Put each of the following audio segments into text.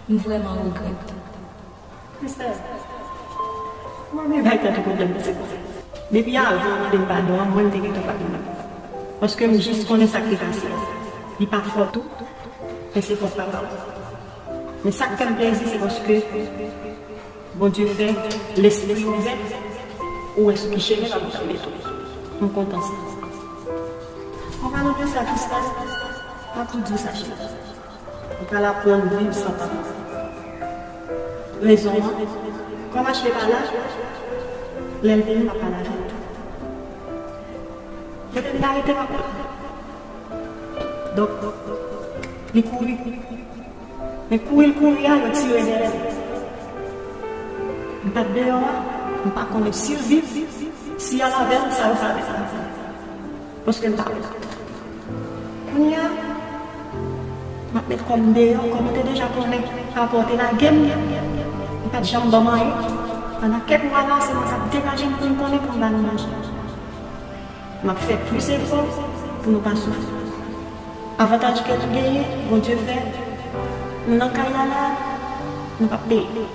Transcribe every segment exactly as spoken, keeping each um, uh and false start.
M vrèman regrèt. Mister, mwen menm bay tèt ou pwoblèm, se konsa. Depi avan w mande m padon an, mwen m te gentan padone w. Paske m jis konnen sa k te pase a. Li pa fòt ou, men se fòt papa w. Men sa k fè m plezi, se paske Bondye fè lespri w ouvè, ou wè sou ki chemen papa w mete w. M kontan sa. An palan de sa, Christelle, m ap tou di w sa, cheri. Ou pral aprann viv san papa. Rezon an, kòm Ashley pa la, lè l vini, m ap pale avè l tou. Mete m nan rete papa. Donk, li kouri. Men kouri l kouri a, yo tire dèyè l. M t ap deyò a, m pa konnen si l viv, si y al avè l, sa yo fè avè l. Paske m pa wè l. Kounye a, m ap met kò m deyò, kòm ou te deja konnen, papa w te lage m, li pa t janm ban m anyen. Pandan kèk mwa la, se mwen k ap degaje m pou m konnen pou m ba nou manje. M ap fè plis efò pou nou pa soufri. Avantaj ke nou genyen, Bondye fè, nou nan kay la la, nou p ap peye.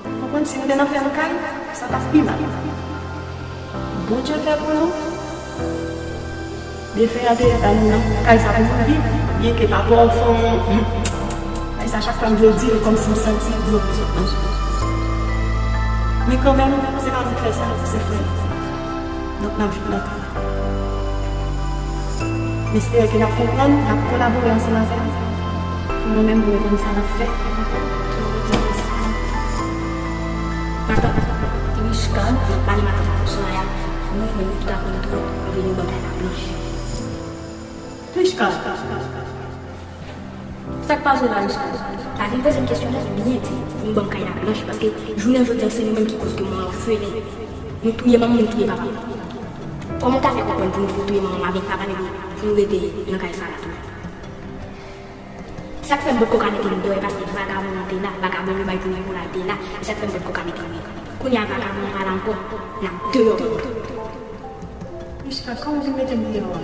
Konprann, si nou te nan fèm kay, sa t ap pi mal. Bondye fè pou nou, defen an te ba nou nan kay sa pou nou viv, byenke papa w fè yon, kay sa chak fwa m vle di l kòmsi m santi dlo vin sot nan je m. Men kanmenm, se pa nou k fè sa, se frè nou. Donk, n ap viv nan kay. M espere ke n ap konprann, n ap kolabore ansanm avè l. Pou nou menm, pou nou konn sa n ap fè. Matant Richka, m ap pale matant Soraya. Nou menm, nou tout aprann tou, epi nou ban kay la blanch. Richka. Sa k pase la, Richka? Pa vin poze m kesyon non, byen di, nou ban m kay la blanch, paske jounen jodi a, se nou menm ki koz ke mwen an ofele. Nou touye manman m, nou touye papa m. Kòman w ka fè konprann pou nou fin touye manman m avèk papa m epi pou nou rete nan kay sa la tou? Sa k fè m potko ka mete m deyò, e paske vagabon an te la, vagabon yo bay pou Nicolas te la, e sa k fè m potko ka mete m deyò. Kounye a vagabon an pa la ankò, n ap deyò. Richka, kòman w vin mete m deyò a?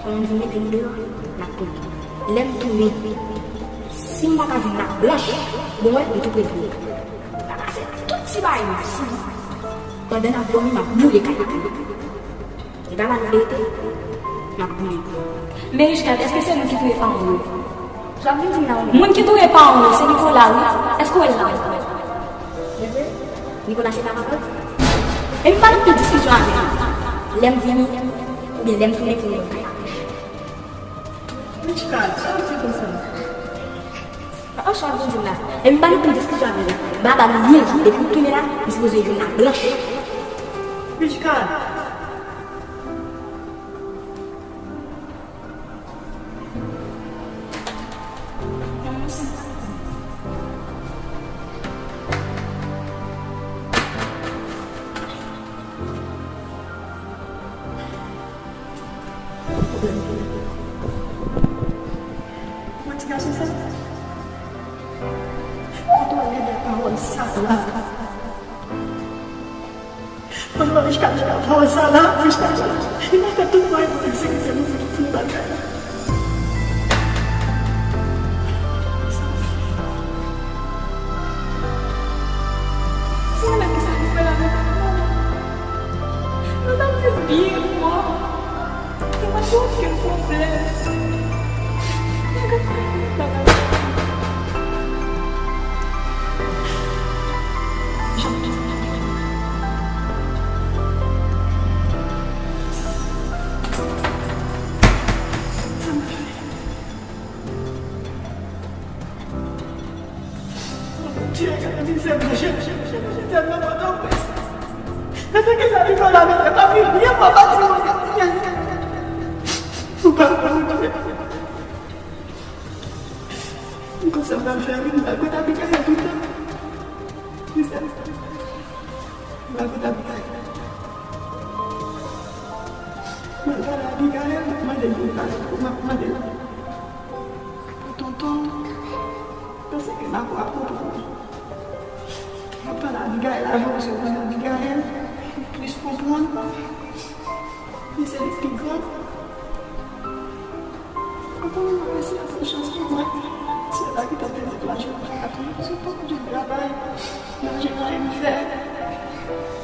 Kòman m vin mete m deyò a? N ap konnen. Lè m tounen, si m pa ka jwenn la blanch, bon, wè, m tou prevni. M pa ka fè tout ti bagay m ap sibi. Pandan n ap dòmi, m ap boule kay la. E pa la nou rete, n ap boule. Men Richka, èske se nou ki touye paran w yo? Sa w ap vin di m la ou menm? Moun ki touye paran w yo, se Nicolas, wi. Èske w wè l la ankò? Nicolas se pa papa w? Epi pa nan pil diskisyon avè m. Lè m vini, oubyen lè m tounen pou nou ban m kay la. Richka, sa w ap di konsa? An, sa w ap vin di m la? Epi pa nan pil diskisyon avè m. Baba m ye, epi m tounen la, m sipoze jwenn la blanch. Richka. Mwen ti gason sa. Kote w al gen de pawòl sa la? Mwen pa Richka, Richka, pawòl sa la, Richka, Richka. Li pa fè tout mwayen pou l sekirite nou, pou nou ba l kay la. Se mwen menm ki sakrifye lavi pa nou. Nou t ap viv byen, mwen. Yo pa gen okenn pwoblèm. Yo gen bagay. Bondye, gade mizè mwen, jèn, jèn, jèn, jèn, nan Pòtoprens. Gade ki sa Nicolas mete, pa pi byen, mwen pa di mwen, gade, gade. Ou pa konn, Bondye. M konn sa m pral fè, wi, m pral kote Abigaël toutan. Wi, sa, sa, sa. M pral kote Abigaël. M pral pale Abigaël, m ap mande l pou l pale, m ap mande l pou tonton. Paske m ap konprann. M ap pale Abigaël avan, paske m konnen Abigaël plis konprann. Men se li ki pi gran. Tonton, m ap eseye fè chans pou mwen. Sè la ki t ap fè m dekouraje nan travay la, paske m pa konn jwenn travay, m pa jwenn anyen pou m fè.